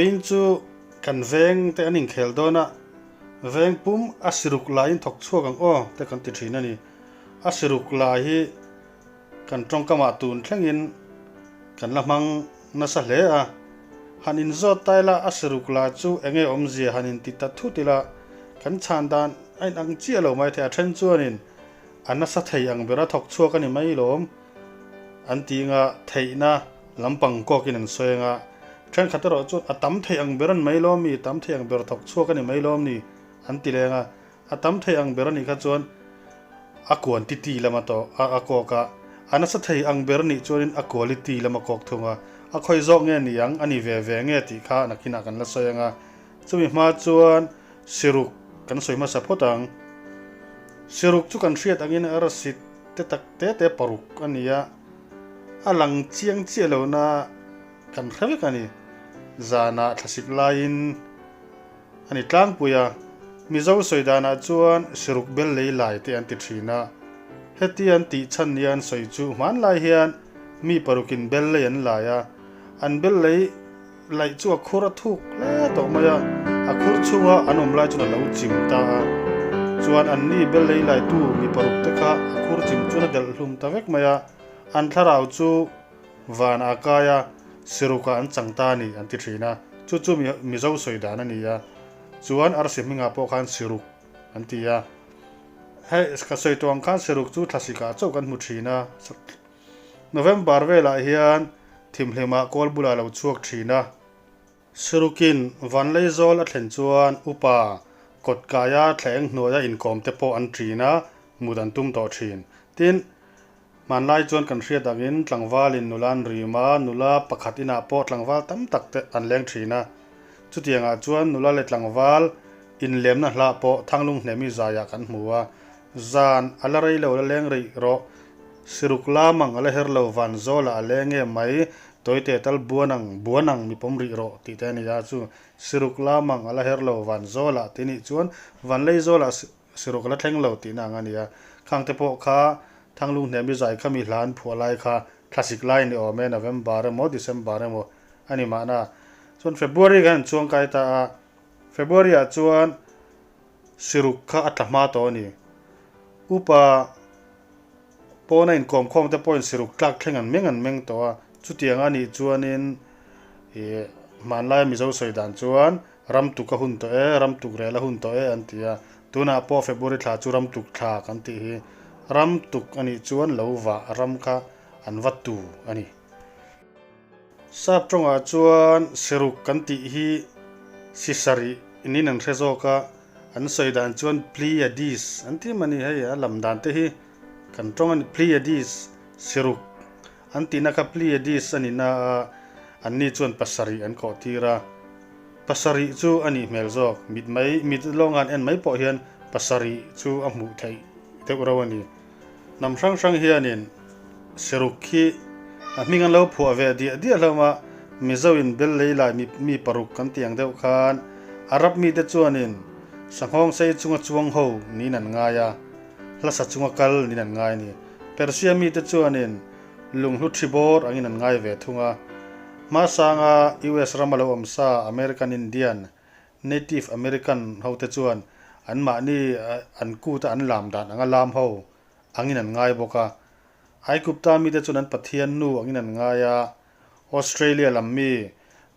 Vawiin chu kan veng te an inkhel dawn a, veng pum a siruk laiin thawk chhuak ang aw te kan ti thin a ni. A siruk lai hi kan tawngkamah tun thlengin kan la hmang nasa hle a. Han inzawt ta ila a siruk la chu enge awmzia han inti ta thut ila kan chhan dan a inang chiah lo mai thei. A then chuanin a nasa thei ang bera thawk chhuak a ni mai lawm an ti anga theihna lampang kawkin an sawi anga thenkhat erawh chuan a tam thei ang ber a ni mai lawm mi, tam thei ang ber thawk chhuak a ni mai lawm ni an ti leng a. A tam thei ang ber a nih kha chuan a quantity lama tawh a a kawk a, a nasa thei ang ber nih chuanin a quality lama kawk thung a, a khawi zawk nge ni ang, a ni ve ve nge tih kha nakinah kan la sawi ang a. Chumi hma chuan siruk kan sawi hmasa phawt ang. Siruk chu kan hriat angin arsi te tak te te paruk a ni a, a lang chiang chiah lohna kan hre vek a ni. Zanah thlasik laiin. A ni tlangpui a, Mizo sawi danah chuan siruk bel lei lai te an ti thin a. Heti an tih chhan nia an sawi chu hmanlai hian mi parukin bel lei an lai a, an bel lei laih chu a khur a thuk hle tawh mai a, a khur chhunga an awm lai chuan a lo chim ta a. Chuan an ni bel lei laitu mi paruk te kha a khur chim chuan a delh hlum ta vek mai a, an thlarau chu Van a kai a, sirukah an chang ta a ni an ti thin a, chu chu Mizo sawi dan a ni a, chuan arsi hmingah pawh khan siruk an ti a. Hei ka sawi tawh ang khan siruk chu thlasikah chauh kan hmu thin a, November velah hian thimhlimah kawl bulah a lo chhuak thin a. Sirukin Vanleizawl a thlen chuan upa kawtkaia thlaeng hnuaia inkawm te pawh an ṭin a, mut an tum tawh ṭhin. Tin, hmanlai chuan kan hriat angin tlangvalin nula an rim a, nula pakhat inah pawh tlangval tam tak te an leng ṭhin a. Chutiangah chuan nula leh tlangval inlemna hlah pawh Thanglung Hnemi zaiah kan hmu a, Zan a la rei lo la leng rih rawh, Siruk lamang a la her lo Vanzawlah a leng em mai, Tawite tal buan ang, buan ang mi pawm rih rawh tih te a ni a, chu Siruk lamang a la her lo Vanzawlah tih nih chuan Vanleizawlah Siruk a la thleng lo tihna ang a ni a, khang te pawh kha Thanglung Hnemi zai kha mi hla an phuah lai kha thlasik lai ni awm e, November emaw December emaw a ni mahna. Chuan February khan an chuang kai ta a, February ah chuan Siruk kha a tla hma tawh a ni. Upa pawna inkawm khawm te pawhin siruk tlak thleng an meng an meng tawh a, chutiang a nih chuanin ih hmanlaia Mizo sawi dan chuan ram tuk a hun tawh e, ram tuk rel a hun tawh e an ti a, tunah pawh February thla chu ram tuk thla kan tih hi ram tuk a nih chuan lo vah ram kha an va tu a ni. Sap tawngah chuan siruk kan tih hi si sarih inin an hre zawk a, an sawi dan chuan Pleiades an ti mah ni hei a lam dan te hi kan tawng a ni Pleiades siruk an tihna kha Pleiades a nihna a anni chuan pasarih an kawh tir a, pasarih chu a nih hmel zawk mit mai mit lawnga an en mai pawh hian pasarih chu a hmuh theih deuh reuh a ni. Hnam hrang hrang hianin siruk hi a hming an lo phuah ve diah diah hlauh a, Mizo in bel lei lai mi mi paruk kan tih ang deuh khan Arab mite chuanin sanghawng sei chunga chuang ho niin an ngai a, hlasa chunga kal niin an ngai a ni. Persia mite chuanin lunghlu thi bawr angin an ngai ve thung a. Hmasanga US rama lo awm sa American Indian Native American ho te chuan anmahni an kut a an lam dan anga lam ho angin an ngai bawk a. Aigupta mite chuan an Pathian nu angin an ngai a, Australia lam mi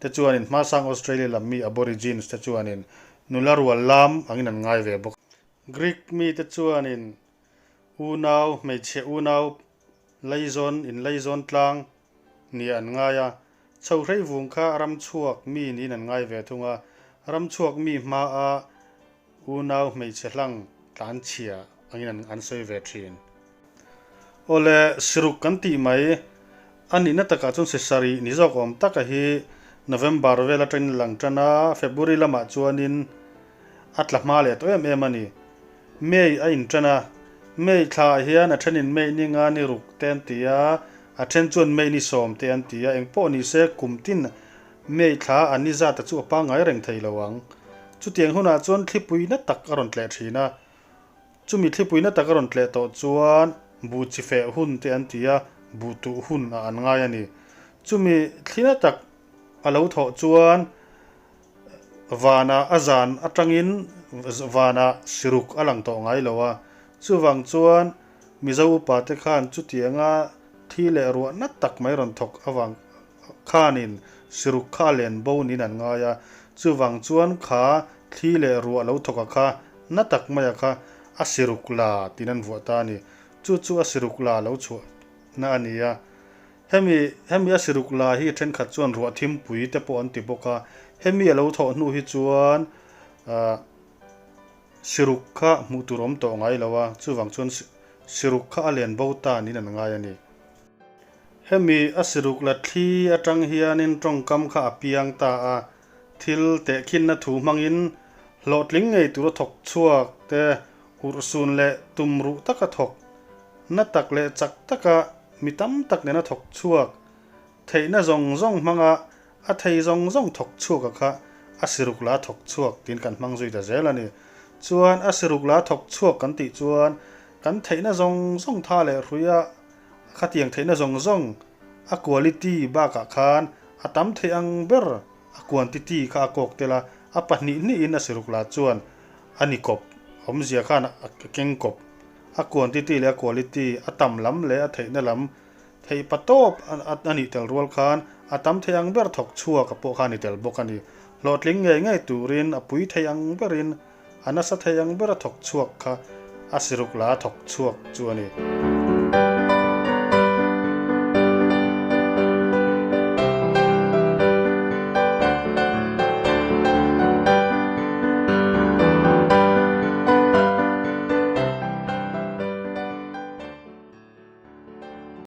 te chuanin hmasang Australia lam mi Aborigines te chuanin nula rual lam angin an ngai ve bawk. Greek mite chuanin unau, hmeichhe unau leizawn inleizawn tlang nia an ngai a, Chho hreivung kha ram chhuak mi niin an ngai ve thung a, ram chhuak mi hmaa unau hmeichhe hlang tlan chhia angin an an sawi ve thin. Awle, siruk kan tih mai, a nihna takah chuan si sarih ni zawk awm taka hi November vel atangin a lang tan a, February lamah chuanin a tla hma leh tawh em em a ni. May a intan a, May thlaah hian a thenin May ni nga ni ruk te an ti a, A then chuan May ni sawm te an ti a, engpawh ni se kum tin May thla a ni zata chu a pangngai reng thei lo ang. Chutiang hunah chuan thlipui na tak a rawn tleh thin a, chumi thlipui na tak a rawn tleh tawh chuan buh chi feh hun te an ti a, buh tuh hun ah an ngai a ni. Chumi thli na tak a lo thawh chuan. Vanah a zan atangin vanah siruk a lang tawh ngai lo a, chuvang chuan Mizo upate khan chutianga thi leh ruah nat tak mai rawn thawk avang khanin siruk kha a len bo niin an ngai a, chuvang chuan kha thli leh ruah lo thawka kha na tak maia kha a siruk la tiin an vuah ta a ni. Chu chu a siruk la lo chhuah na a ni a. Hemi hemi a siruk la hi thenkhat chuan ruah thimpui te pawh an ti bawk a, hemi a lo thawh hnu hi chuan ah siruk kha hmuh tur awm tawh ngai lo a, chuvang chuan siruk kha a len bo ta niin an ngai a ni. Hemi a siruk la thli atang hianin tawngkam kha a piang ta a, thil tehkhinna thu hmangin hlawhtling ngei tura thawk chhuak te urhsun leh tumruh taka thawk, na tak leh chak taka mi tam tak nena thawk chhuak, theihna zawng zawng hmanga a thei zawng zawng thawk chhuaka kha a siruk la thawk chhuak tiin kan hmang zui ta zel a ni. Chuan a siruk la thawk chhuak kan tih chuan kan theihna zawng zawng tha leh hruia Khatiang theihna zawng zawng a quality bakah khan a tam theih ang ber a quantity kha a kawk tel a, a pahnih hnihin a siruk la chuan a ni kawp, awmzia khan a keng kawp. A quantity leh a quality a tam lam leh a theihna lam theih pa tawp a nih tel rual khan a tam theih ang ber thawk chhuak a pawh kha a ni tel bawk a ni. Hlawhtling ngei ngei turin a pui theih ang berin a nasa thei ang bera thawk chhuak kha a siruk la thawk chhuak chu a ni.